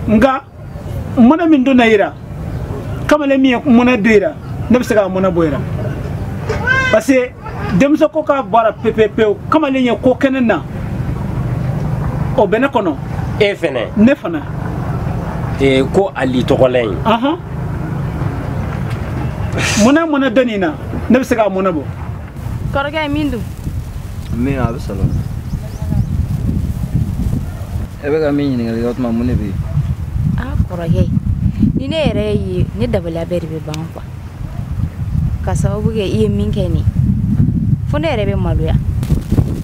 Nka mɔnɛ min donna i la kamalen min ye mɔnɛ don i la ne bɛ se k'a mɔnɛ bɔ i la parce que denmuso ko k'a bɔra pewu kamalen ye ko kɛnɛ na o bɛ ne kɔnɔ. E fɛnɛ. Ne fana. Ee ko Ali tɔgɔla in. Mɔnɛ dɔ nin na ne bɛ se k'a mɔnɛ bɔ. Kɔrɔkɛ ye min dun. Min a bɛ sɔrɔ. E bɛ ka min ɲininkali kɛ o tuma mun de bɛ yen. Aa kɔrɔkɛ ni ne yɛrɛ ye ne dabaliya bɛɛ de bɛ ban quoi ka sababu kɛ i ye min kɛ nin fo ne yɛrɛ bɛ maloya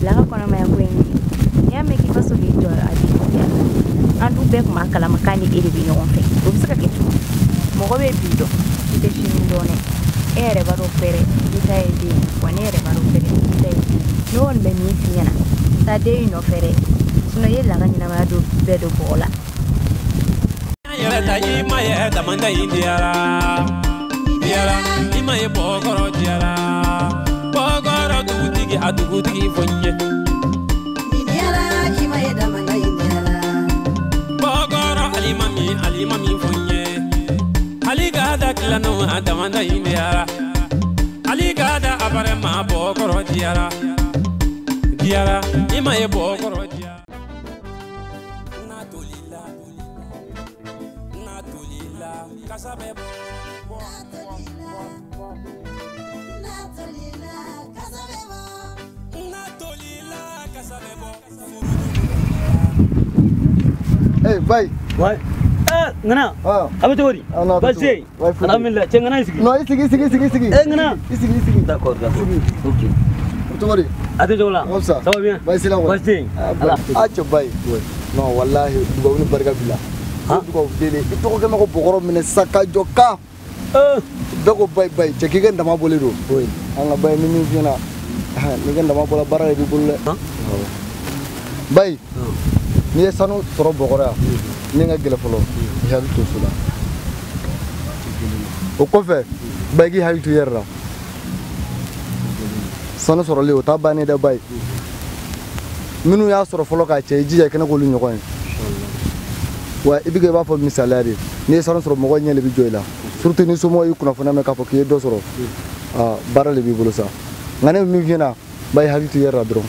laka kɔnɔmaya ko in n'i y'a mɛn k'i ka so k'i jɔ a b'i diya an dun bɛɛ tun b'a kalama k'a ni e de bɛ ɲɔgɔn fɛ o bɛ se ka kɛ cogo mɔgɔ bɛ bi dɔn i tɛ sini dɔn dɛ e yɛrɛ b'a dɔn fɛrɛ i ta ye den ye wa ne yɛrɛ b'a dɔn fɛrɛ i ta ye den ye ne kɔni bɛ min f'i ɲɛna taa den in nɔfɛ dɛ sinon i ye laka ɲɛnamaya don bɛɛ don bɔgɔ la. Yɛrɛ ta i ma ye damanda in diyara diyara i ma ye bɔkɔrɔ diyara bɔkɔrɔ dugutigi a dugutigi fo n ye. Diyara i ma ye damanda in diyara bɔkɔrɔ alimami alimami fo n ye ali ka da kilanu a damanda in diyara ali ka da abarema bɔkɔrɔ diyara diyara i ma ye bɔkɔrɔ diyara. Hey, bye. Ouais. Ah, ngana. Ah. Abe cogo di? Baasi tɛ yen? Alhamdulillah, cɛ ngana i sigi. Non, i sigi, sigi, sigi, sigi. Eh, ngana. I sigi, i sigi. D'accord, d'accord. OK. Cogo di? A tɛ cogo la. Ka fisa. Ça va bien? Baasi la kɔni. Baasi tɛ yen. Ah, cɛ bayi. Non, wallahi, dugawu ni barika b'i la. Dugawu deli. I tɔgɔ kɛ mɛ ko bɔgɔrɔ minɛ sisan ka jɔ ka. Bɛɛ ko bayi bayi, cɛ k'i ka dama bɔlen don. Oui. An ka bayi ni min f'i ɲɛna, n'i ka dama bɔra baara de b'i bolo dɛ. Bayi. N'i ye sanu sɔrɔ bɔgɔrɔ yan min ka gɛlɛn fɔlɔ i hakili to so la o kɔfɛ ba i k'i hakili to i yɛrɛ la sanu sɔrɔlen o t'a bannen dɛ bayi minnu y'a sɔrɔ fɔlɔ k'a cɛ i jija i kɛnɛ k'olu ɲɔgɔn ye wa i bɛ kɛ i b'a fɔ misaliya de n'i ye sanu sɔrɔ mɔgɔ ɲɛ de bɛ jɔ i la surtout ni somɔgɔw y'i kunnafoniya mɛn k'a fɔ k'i ye dɔ sɔrɔ aa baara de b'i bolo sa nka ne bɛ min f'i ɲɛna ba i hakili to i yɛrɛ la dɔrɔn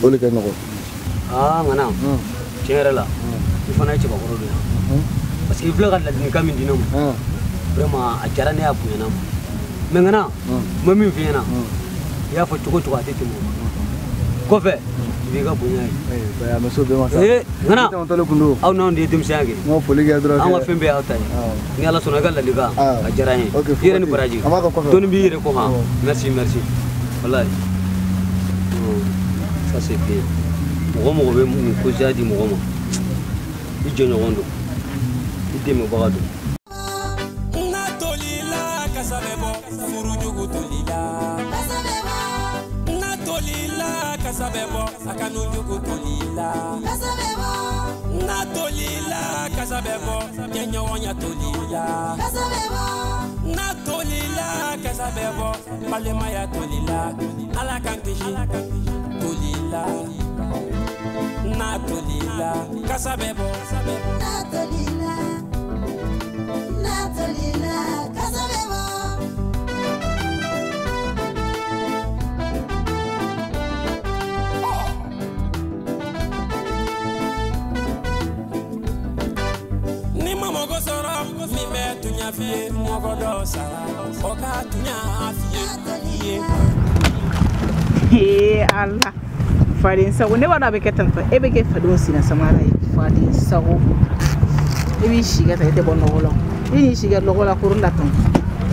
o de ka nɔgɔn. Ah ngana tiɲɛ yɛrɛ la i fana ye cɛbakɔrɔ dɔ ye parce que i filɛ ka ladilikan min di ne ma vraiment a diyara ne y'a bonyana ma mais ngana n bɛ min f'i ɲɛna i y'a fɔ cogo o cogo a tɛ tɛmɛ o kan kɔfɛ i b'i ka bonya ye. A bɛ s'o bɛɛ ma sa. Ee ngana aw n'anw de ye denmisɛnya kɛ. N ka foli kɛ dɔrɔn. An ka fɛn bɛɛ y'aw ta ye ni Ala sɔnna i ka ladilikan a diyara n ye i yɛrɛ ni baraji dɔɔni b'i yɛrɛ kɔ han merci merci walayi ça c'est bien. Mɔgɔ mɔgɔ bɛ nin ko di mɔgɔ ma i jɔɲɔgɔn don i dɛmɛbaga don. N'a tolila kasa bɛ bɔ furujugu tolila n'a tolila kasa bɛ bɔ a kanujugu tolila n'a tolila kasa bɛ bɔ jɛɲɔgɔnya tolila n'a tolila kasa bɛ bɔ balimaya tolila Ala k'an kisi tolila. Natolila, kasa bɛ bɔ. Natolila, natolila, kasa bɛ bɔ. Ni ma mɔgɔ sɔrɔ min bɛ tuɲa f'i ye, mɔgɔ dɔ sara o ka tuɲa f'i ye. Ee Ala. Faden sago ne b'a dɔn a bɛ kɛ tan tɔ e bɛ kɛ fadenw senna samara ye faden sago e b'i si kɛ tan e tɛ bɔ nɔgɔ la e n'i si kɛ nɔgɔ la kurun la tan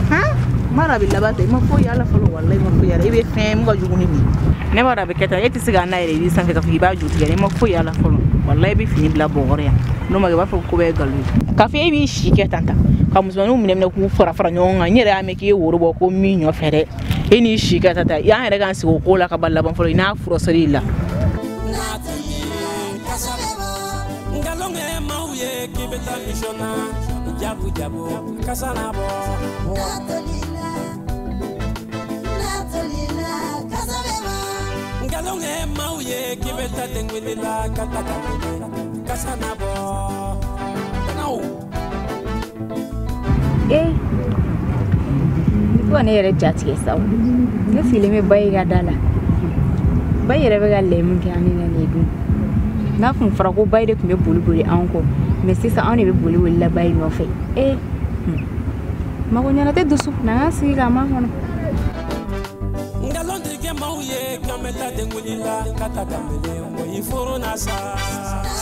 han n b'a dɔn a bɛ laban tan i ma foyi y'a la fɔlɔ walayi i ma foyi y'a la i bɛ fɛn mun ka jugu ni nin ne b'a dɔn a bɛ kɛ tan e tɛ se k'a n'a yɛrɛ i b'i sanfɛ k'a fɔ k'i b'a ju tigɛ i ma foyi y'a la fɔlɔ walayi i bɛ fini bila bɔgɔrɔ yan n'o ma kɛ i b'a fɔ ko bɛɛ ye nkalon ye k'a fɔ e b'i si kɛ tan tan ka musomaninw minɛ minɛ k'u fara fara ɲɔgɔn kan n yɛrɛ y'a mɛn k'i ye woro bɔ ko min ɲɔfɛ dɛ e n'i si kɛ tan tan y'an yɛrɛ k'an sigi o ko la ka ban laban fɔlɔ i n'a furasɔr'i la. Nkalon kɛ maaw ye k'i bɛ taa mission na jabu jabu kasa na bɔ. Nkalon kɛ maaw ye k'i bɛ taa denguli la ka taa ka kasa na bɔ. Ko ne yɛrɛ ja tigɛ sa o. Ne sigilen bɛ ba ye ka da la. Ba yɛrɛ bɛ ka lɛ min kɛ an ni na nin dun. N'a kun fɔra ko ba de tun bɛ boli boli anw kɔ, mais sisan anw de bɛ boli boli la ba in nɔfɛ. Ee, mago ɲɛna tɛ dusu, n'an k'an sigi k'a makɔnɔ. Nkalon tigɛ maaw ye k'an bɛ taa denkuli la ka taa danbele o i furu na sa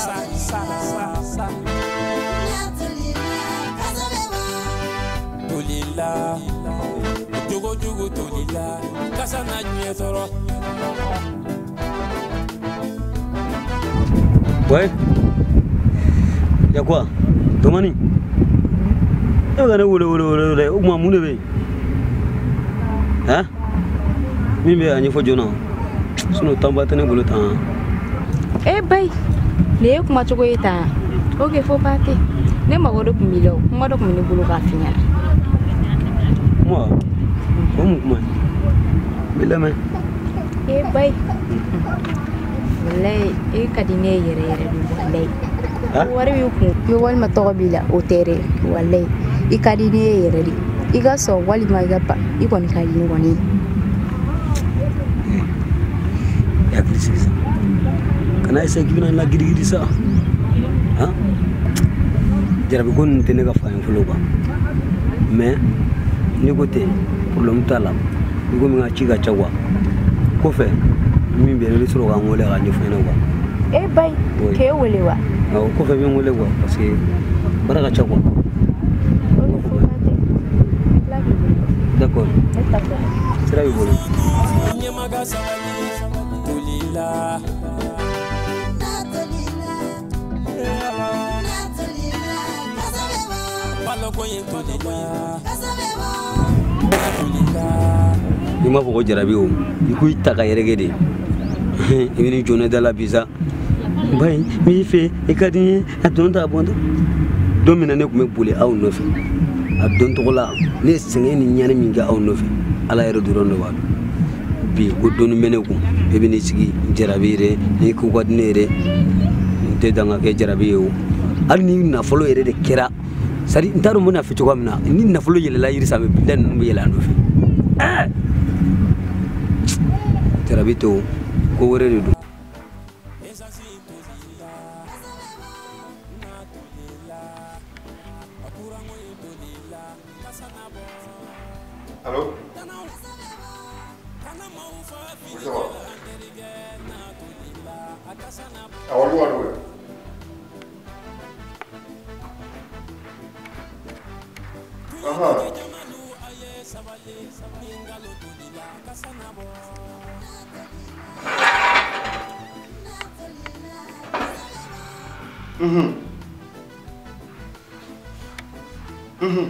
sa sa sa sa. Tolila jogojugu tolila kasa na diɲɛ tɔɔrɔ. Ouais. Y'a quoi? Tomani? E bɛ ka ne wele wele wele wele o tuma mun de bɛ yen? Hein? Min bɛ a ɲɛfɔ joona sinon temps ba tɛ ne bolo tan. E bayi, nin ye kuma cogo ye tan. Ok, fo ba tɛ. Ne mago de tun b'i la o, kuma dɔ tun bɛ ne bolo k'a f'i ɲɛna. Kuma? O mun kuma ye? N b'i lamɛn. E bayi, walayi e ka di ne ye yɛrɛ yɛrɛ de walayi. Wari b'i kun walima tɔgɔ b'i la o tɛ dɛ walayi. I ka di ne ye yɛrɛ de. I ka sɔn walima i ka ban, i kɔni ka di ne kɔni ye. I hakili sigi sa. Kana essayer k'i bɛna n lagirigiri sa. Han? Jarabi ko ninnu tɛ ne ka fan ye fɔlɔ quoi. Mais n'i ko ten problème t'a la. I komi n ka ci ka ca quoi. Kɔfɛ min bɛ yen i bɛ sɔrɔ ka n wele k'a ɲɛfɔ n ɲɛna quoi. E bayi, k'e wele wa? Awɔ, kɔfɛ i bɛ n wele quoi parce que baara ka ca quoi. D'accord. Sira b'i bolo. Ɲɛmaga sabali tolila. Baloko ye tolila. Tolila. I m'a fɔ ko jarabi o, i ko i ta ka yɛrɛkɛ de. I bɛ n'i jɔ ne da la bi sa. Bayi, n b'i fɛ, i ka di n ye, a don ta a bɔn ta. Don min na ne tun bɛ boli aw nɔfɛ, a don tɔgɔ la ne ye sɛgɛn ni ɲani min kɛ aw nɔfɛ, Ala yɛrɛ dɔrɔn de b'a dɔn. Bi ko dɔnni bɛ ne kun, e bɛ n'i sigi jarabi yɛrɛ, n'i ko ka di ne yɛrɛ, n tɛ dan ka kɛ jarabi ye o. Hali ni nafolo yɛrɛ de kɛra, c'est à dire n t'a dɔn n bɛna fɔ cogoya min na, ni nafolo yɛlɛla yiri sanfɛ, bilahi ninnu bɛ yɛlɛ a nɔfɛ. Ɛɛ! Jarabi tɛ o, ko wɛrɛ de don. Allô? Oui, ça va. Awɔ, lu wa ye. Ahan. Mhm. Mhm.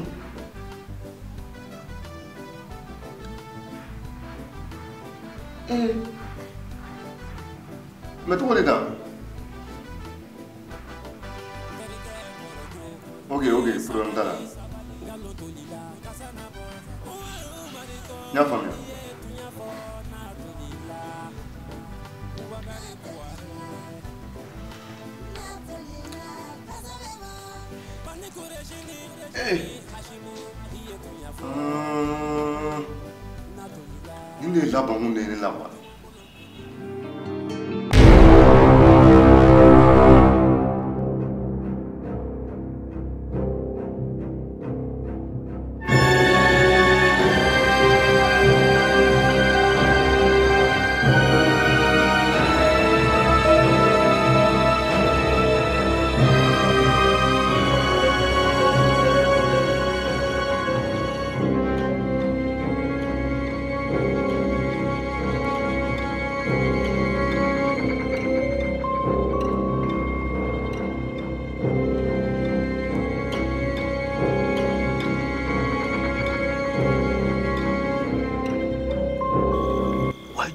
Eh. Mais cogo di tan? Ok, ok, problème t'a la. N y'a faamuya. Eh. Nin de ye labankun de ye ne la quoi.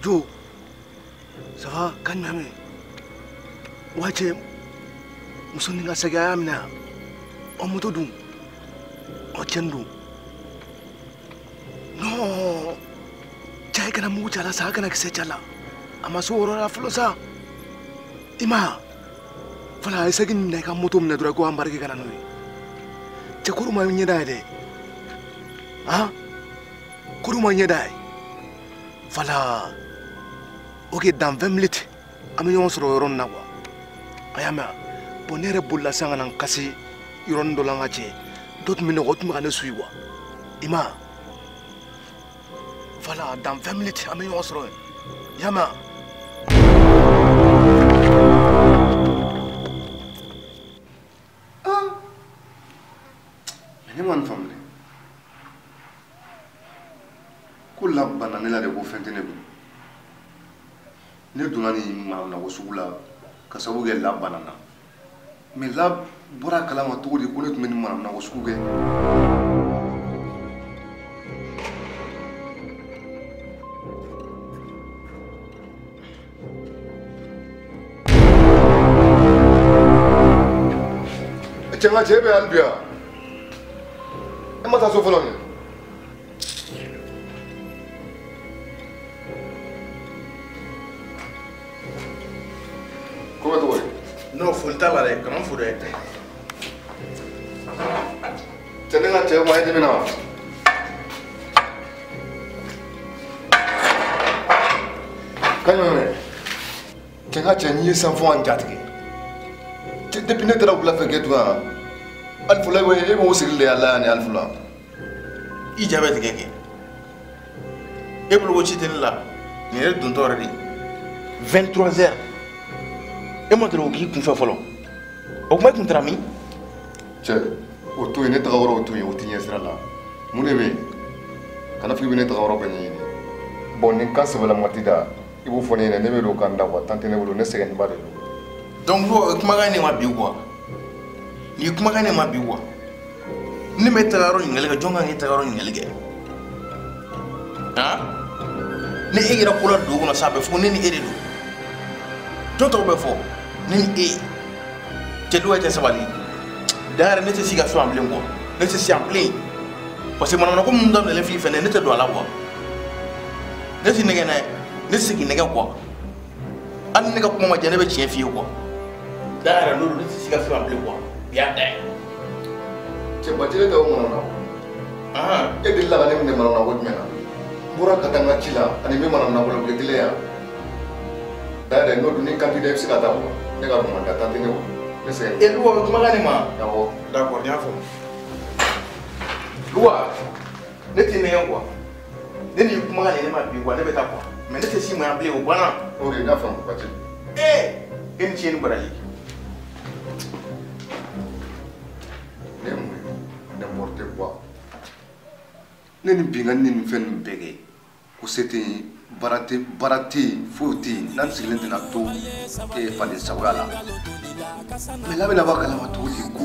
Jo, ça va, kan jumɛn bɛ yen? Wa cɛ, muso ni ka sɛgɛn a y'a minɛ yan. Ɔ moto dun? Ɔ cɛnni don. Non, cɛ e kana mugu ci a la sa, a kana kisɛ ci a la. A ma se o yɔrɔ la fɔlɔ sa. I ma ye wa? Voilà, a ye sɛgi minɛ i ka moto minɛ dɔrɔn i k'o embarquer ka na n'o ye. Cɛ kɔrɔ ma ɲɛda ye dɛ. Han? Ko ma ɲɛ da ye. Voilà. Ok, dans 20 minutes, an bɛ ɲɔgɔn sɔrɔ yɔrɔ nin na quoi. A y'a mɛn. Bon, ne yɛrɛ bolila sisan ka na n kasi yɔrɔnin dɔ la n ka cɛ. Dɔ tun bɛ ne kɔ, o tun bɛ ka ne suit quoi. I ma ye. Voilà, dans 20 minutes, an bɛ ɲɔgɔn sɔrɔ yen. I y'a mɛn. Mais ne ma nin faamu dɛ. Ko la banna ne la de ko fɛn tɛ ne kun. Ne donna nin manamana sugu la ka sababu kɛ la banna na. Mais la bɔra a kalama cogo di ko ne tun bɛ nin manamana sugu kɛ? Cɛ n ka cɛ bɛ hali bi yan. E ma taa so fɔlɔ nin? Ko bɛ cogo di? Non, foli t'a la dɛ, kana n fo dɛ. Cɛ ne ka cɛ ma e dimi na wa? Ka ɲuman mɛn. Cɛ n ka cɛ n'i ye san fɔ an jatigɛ. Cɛ depuis ne taara wula fɛ k'e to yan, Alifula e b'o sigili de y'a la yan ni Alifula. I ja bɛ tigɛ kɛ. E bolo ko ci tɛ ne la, nin yɛrɛ dontɔ yɛrɛ de. 23 heures. E ma deli o k'i kunfɛ fɔlɔ. O kuma e kun taara min? Cɛ, o to yen, ne taga yɔrɔ o to yen, o t'i ɲɛ sira la. Mun de bɛ yen? Kana fɔ k'i bɛ ne taga yɔrɔ bɛɛ ɲɛɲini. Bon, nin kan sɛbɛlama t'i da, i b'o fɔ ne ɲɛna, ne bɛ don k'an da quoi, temps tɛ ne bolo, ne sɛgɛnnenba de don. Donc o kumakan ne ma bi quoi. Nin kumakan ne ma bi quoi. Ne bɛ taga yɔrɔ ɲininkali kɛ, jɔn kan k'e taga yɔrɔ ɲininkali kɛ? Han? Ne e yɛrɛ ko la dugu kɔnɔ sa, a bɛ fɔ ko ne ni e de don. Jɔn tɔgɔ bɛ fɔ? Ne ni e. Cɛ dɔw tɛ sabali. D'ailleurs ne tɛ si ka so yan bilen quoi. Ne tɛ si yan bilen. Parce que manamana ko minnu daminɛlen filɛ fɛnɛ, ne tɛ don a la quoi. Ne tɛ nɛgɛ dɛ. Ne tɛ se k'i nɛgɛ quoi. Hali ne ka kuma ma diya, ne bɛ tiɲɛ f'i ye quoi. D'ailleurs n'o don, ne tɛ si ka so yan bilen quoi. Bi y'a da ye. Cɛ Bacili tɛ o manamana ko. E delila ka ne minɛ manamana ko jumɛn na? N bɔra ka taa n ka ci la ani n bɛ manamana ko la, o tɛ kelen ye wa? D'ailleurs n'o don ni kan t'i da i bɛ se ka taa quoi. Ne ka dun man da, temps tɛ ne bolo. Ne sɛgɛnnen. E Luwa, o bɛ kumakan ne ma? Awɔ. D'accord, n y'a faamu. Luwa, ne t'i nɛgɛn quoi. Ne n'i kumakan de ne ma bi quoi, ne bɛ taa quoi. Mais ne tɛ s'i ma yan bilen, o banna. Ok, n y'a faamu Bacili. Ee, e ni ce ni baraji. Ne ye mun ye? N'importe quoi. Ne ni binkanni ni nin fɛn ninnu bɛɛ kɛ. Ko se tɛ yen, baara tɛ yen, foyi tɛ yen. N'an sigilen tɛna to faden sagoya la. Mais labɛn b'a kalama cogo di ko